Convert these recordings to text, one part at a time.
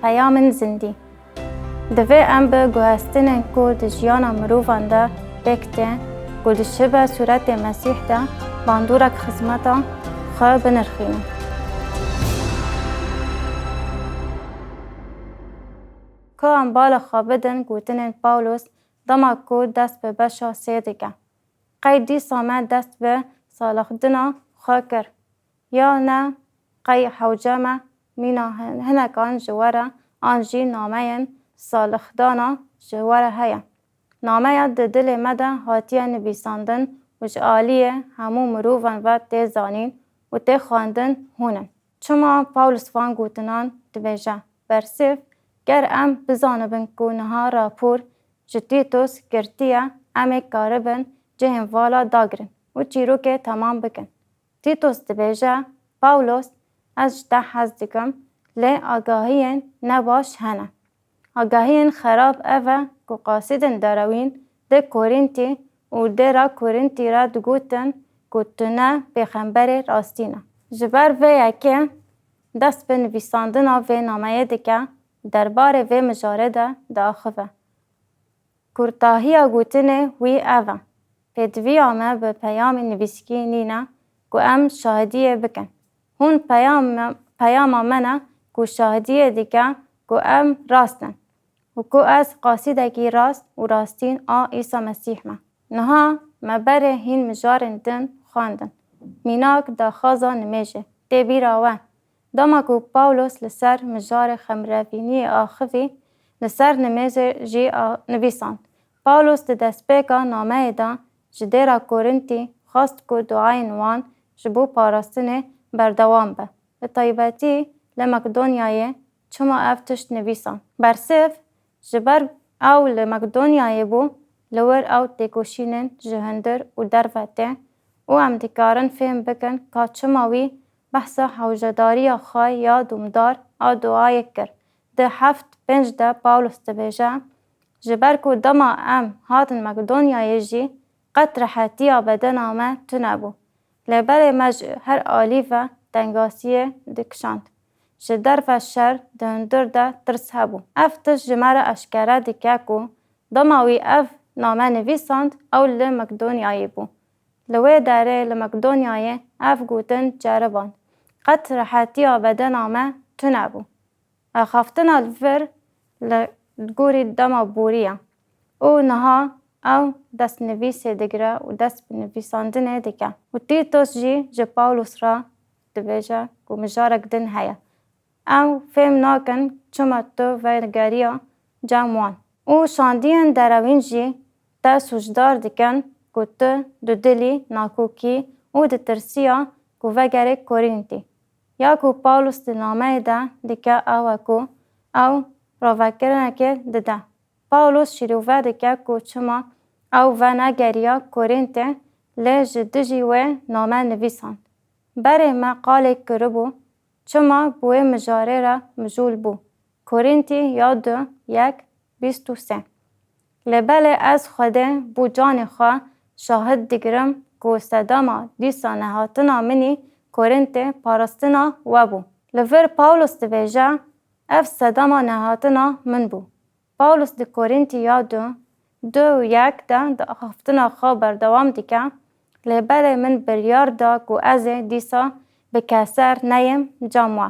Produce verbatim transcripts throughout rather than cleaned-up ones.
Peyamên zindî. Divê em bi guhestinên ku di jiyana mirovan de pêk tên, ku dişibe sûretê Mesîh de bandorek xizmeta xwe binirxînin. Ka em bala xwe bidin gotinên Pawlos dema ku dest bi beşa sê dike. Qey dîsa me dest bi salixdina xwe kir, ya ne qey hewce me mîna hin-, hinekan ji we re an jî nameyên salixdana ji we re heye. Nameya di dilê me de hatiye nivîsandin û ji aliyê hemû mirovan ve tê zanîn û tê xwendin hûn in. Çima Pawlos van gotinan dibêje? Bersîv, ger em bizanibin ku niha rapor ji Tîtos girtiye, em ê karibin cihên vala dagirin û çîrokê temam bikin. Tîtos dibêje, Pawlos, ez ji te hez dikim, lê agahiyên nebaş hene. Agahiyên xerab ev e ku qasîdên derewîn dê Korîntî û dêra Korîntî re digotin ku tu ne pêxemberê rastî ne. Ji ber vê yekê dest bi nivîsandina vê nameyê dike, derbarê vê mijarê de diaxive. Kurtahiya gotinê wî ev e, pêdiviya me bi peyamê nivîskî nîne ku em şahidiyê bikin. Hûn peyam-, peyama me ne ku şahidiyê dike ku em rast in û ku ez qasîdekî rast û rastîn a Îsa Mesîh me. Niha me berê hîn mijarên din xwendin. Mînak daxwaza nimêjê tê bîra we. Dema ku Pawlos li ser mijarê xemrevîniyê axivî, li ser nimêjê jî a-, nivîsand. Pawlos di destpêka nameyê de ji dêra Korintî xwest ku duayên wan ji bo parastinê berdewam be. Bi taybetî li Makedonyayê çima ev tişt nivîsand? Bersîv, ji ber ew li Makedonyayê bû, li wir ew têkoşînên ji hundir û derve tê û em dikarin fêm bikin ka çima wî behsa hewcedariya xwe ya domdar a duayê kir. Di heft pênc de Pawlos dibêje, ji ber ku dema em hatin Makedonyayê jî qet rehetiya bedena me tune bû. Lê berê me ji her alî ve tengasiyê dikişand. Ji derve şer di hundir de tirs hebû. Ev tişt ji me re eşkere dike ku dema wî ev name nivîsand, ew li Makedonyayê bû. Li wê derê li Makedonyayê ev gotin ceriband. Qet rehetiya bedena me tune bû. Axaftina li vir li gorî dema borî ye û niha ew destnivîsê digire û dest bi nivîsandinê dike. Û Tîtos jî ji Pawlos re dibêje ku mijarek din heye. Ew fêm nakin çima tu vegeriya cem wan. Û şandiyên derewîn jî te sûcdar dikin ku tu dudilî, nakokî û ditirsiya ku vegerê Korîntî. Ya ku Pawlos di nameyê de dike ew e ku ew ravekirinekê dide. Pawlos şîrove dike ku çima ew venegeriya Korîntê lê ji dijî wê name nivîsand. Berê me qalê kiribû, çima bi wê mijarê re mijûl bû. Korîntî ya du, yek, bîst û sê. Lê belê ez Xwedê bo canê xwe şahid digirim ku sedema dîsa nehatina min î Korîntê parastina we bû. Li vir Pawlos dibêje, ev sedema nehatina min bû. Pawlos di Korîntî ya du, du û yek de di axaftina xwe berdewam dike, lê belê min biryar da ku ez ê dîsa bi keser neyêm cem we.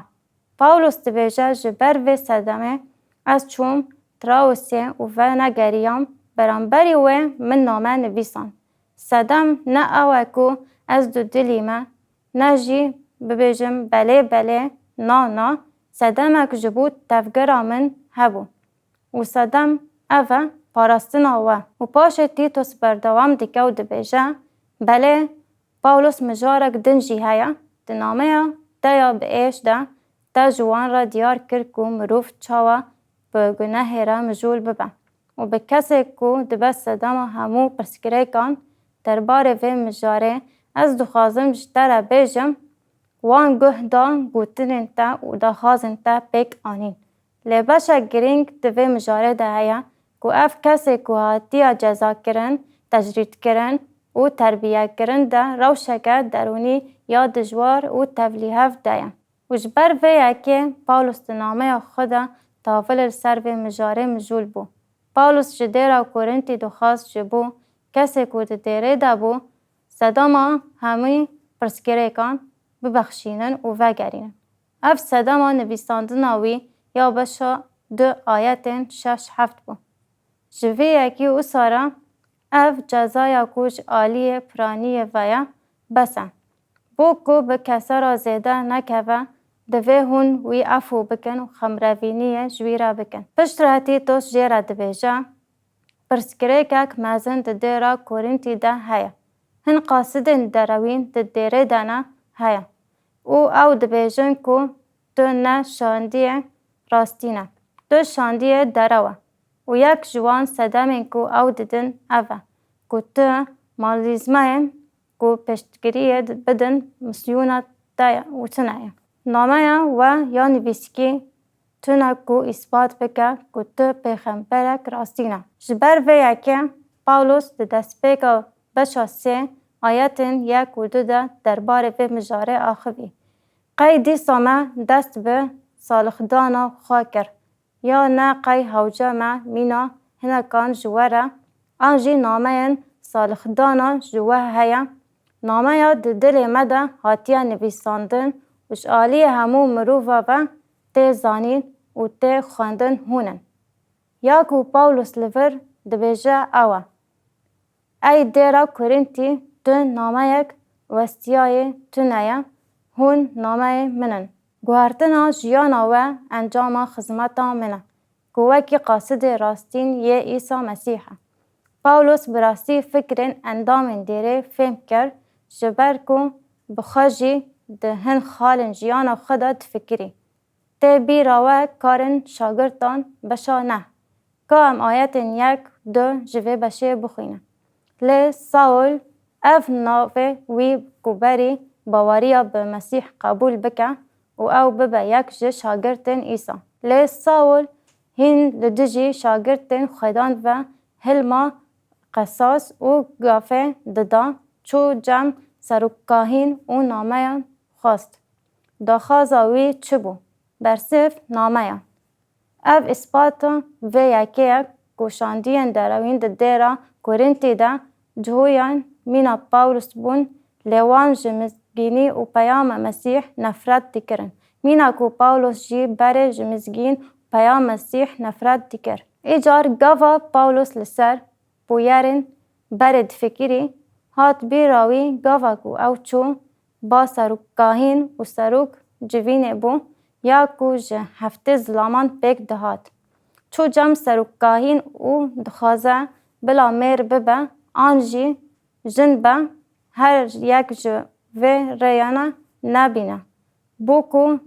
Pawlos dibêje, ji ber vê sedemê ez çûm Traosê û venegeriyam, beramberî wê min name nivîsand. Sedem ne ew e ku ez dudilî me, ne jî bibêjim belê belê, na na, sedemek ji bo tevgera min hebû. Û sedem ev e, parastina we. Û paşê Tîtos berdewam dike û dibêje, belê, Pawlos mijarek din jî heye, di nameya te ya bi êş de te ji wan re diyar kir ku mirov çawa bi gunehê re mijûl bibe. Û bi kesê ku dibe sedema hemû pirsgirêkan derbarê vê mijarê, ez dixwazim ji te re bêjim, wan guh da gotinên te û daxwazên te pêk anîn. Lê beşek girîng di vê mijarê de heye ku ev kesê ku hatiye cezakirin, tecrîdkirin û terbiyekirin de rewşeke derûnî ya dijwar û tevlîhev de ye. Û ji ber vê yekê Pawlos di nameya xwe de Tavil li ser vê mijarê mijûl bû. Pawlos ji dêra Korintî dixwest ji bo kesê ku di dêrê de bû, sedema hemî pirsgirêkan bibexşînin û vegerînin. Ev sedema nivîsandina wî ya beşa du ayetên şeş heft bû. Ji vê yekê wisa re ev cezaya ku ji aliyê piraniyê ve ye, bes e. Bo ku bi kese re zêde nekeve, divê hûn wî efû bikin û xemrevîniyê ji wî re bikin. Piştre Tîtos jê re dibêje, pirsgirêkek mezin di dêra Korintî de heye. Hin qasidên derewîn di dêrê de ne heye û ew dibêjin ku tu ne şandiyê rastî ne, tu şandiyê derew e. Û yek ji wan sedemên ku ew didin ev e ku tu malîzmayên ku piştgiriyê bidin misyûna te ye û tune ye. Nameya we ya nivîskî tune ku îspat bike ku tu pêxemberek rastîn e. Ji ber vê yekê Pawlos di destpêka beşa sê ayetên yek û du de derbarê vê mijarê axivî. Qey dîsa me dest bi salixdana xwe kir, ya ne qey hewce me mîna hinekan ji we re, an jî nameyên salixdana ji we heye? Nameya di dilê me de hatiye nivîsandin û ji aliyê hemû mirova ve tê zanîn û tê xwendin hûn in. Ya ku Pawlos li vir dibêje ew e. Ey dêra Korintî, tu nameyek westiyayê tune ye, hûn nameyê min in. Guhertina jiyana we encama xizmeta min e, ku wekî qasidê rastîn yê Îsa Mesîh e. Pawlos bi rastî fikrên endamên dêrê fêm kir, ji ber ku bi xwe jî di hin xalên jiyana xwe de difikirî. Tê bîra we karên şagirtan beşa ne. Ka em ayetên yek, du ji vê beşê bixwînin. Lê Saul, ev navê wî ku berî baweriya bi Mesîh qebûl bike û ew bibe yek ji şagirtên Îsa. Lê Saul hîn li dijî şagirtên Xwedan ve hilma qesas û gafê dida, çû cem serokkahîn û nameyan xwest. Daxwaza wî çi bû? Bersiv nameyan. Ev îspata vê yekê ye ku şandiyên derewîn di dêra Korintî de cihoyên mîna Pawlos bûn, lê wan ji mizgînî û peyama Mesîh nefret dikirin. Mîna ku Pawlos jî berê ji mizgîn û peyama Mesîh nefret dikir. Îcar gava Pawlos li ser bûyerên berê difikirî, hat bîra wî gava ku ew çû ba serokkahîn û serok civînê bû, ya ku ji heftê zilaman pêk dihat. Çû cem serokkahîn û dixwaze bila mêr bibe an jî jin be, her yek ji vê rêyana nebîne. Bû ku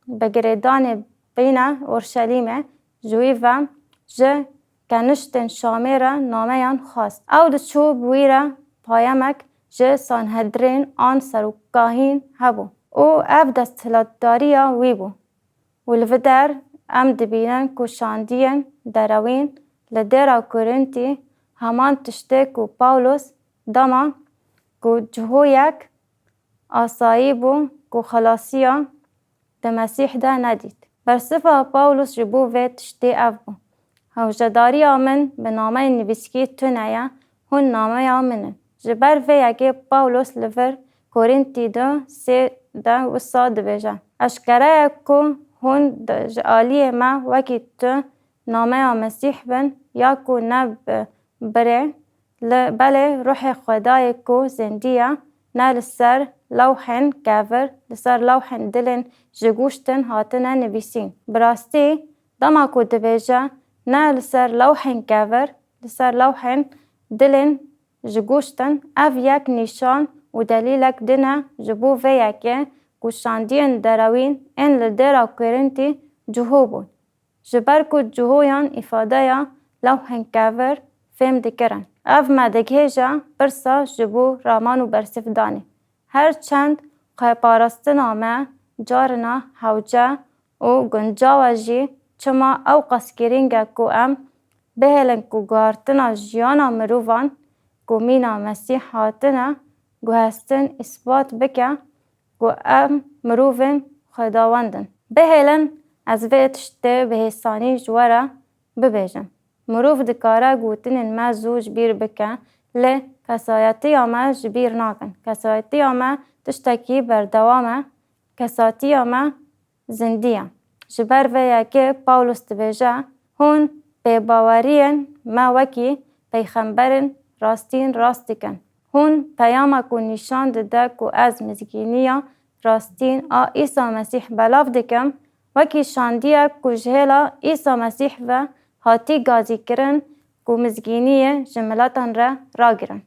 bi girêdanê bîne Orşelîmê, ji wî ve ji keniştên Şamê re nameyan xwest. Ew diçû bi wî re payemek ji Sanhedrîn an serokkahîn hebû û ev desthilatdariya wî bû. Û li vir der em dibînin ku şandiyên derewîn li dêra Korintî heman tiştê ku Pawlos dema ku cihoyek asayî bû ku xelasiya di Mesîh de nedît. Bersiva Pawlos ji bo vê tiştê ev bû: Hewcedariya min bi nameyên nivîskî tune ye, hûn nameya min in. Ji ber vê yekê Pawlos li vir Korintî du sê de wisa dibêje: Eşkere ye ku hûn di, ji aliyê me wekî tu nameya Mesîh bin, ya ku ne bi birê, li, belê ruhê Xwedayê ku zindî ye, ne li ser lewhên kevir, li ser lewhên dilên ji goştin hatine nivîsîn. Bi rastî, dema ku dibêje, ne li ser lewhên kevir, li ser lewhên dilên ji goştin, ev yek nîşan û delîlek din e ji bo vê yekê ku şandiyên derewîn ên li dêra Korintî ciho bûn. Ji ber ku cihoyan îfadeya lewhên kevir fêm dikirin. Ev me digihêje pirsa ji bo raman û bersivdanê. Her çend xweparastina me carina hewce û guncaw e jî, çima ewqas girîng e ku em bihêlin ku guhertina jiyana mirovan ku mîna Mesîh hatine guhestin îspat bike ku em mirovên xwedawend in. Bihêlin Ez vê tiştê bi hêsanî ji we re bibêjim. Mirov dikare gotinên me zû ji bîr bike, lê kesayetiya me ji bîr nakin. Kesayetiya me tiştekî berdewam e. Kesatiya me zindî ye. Ji ber vê yekê Pawlos dibêje, hûn bêbaweriyên me wekî peyxemberên rastîn rast dikin. Hûn peyama ku nîşan dide ku ez mizgîniya rastîn a Îsa Mesîh belav dikim, wekî şandiyek ku ji hêla Îsa Mesîh ve hatî gazîkirin ku mizgîniyê ji miletan re ragirin.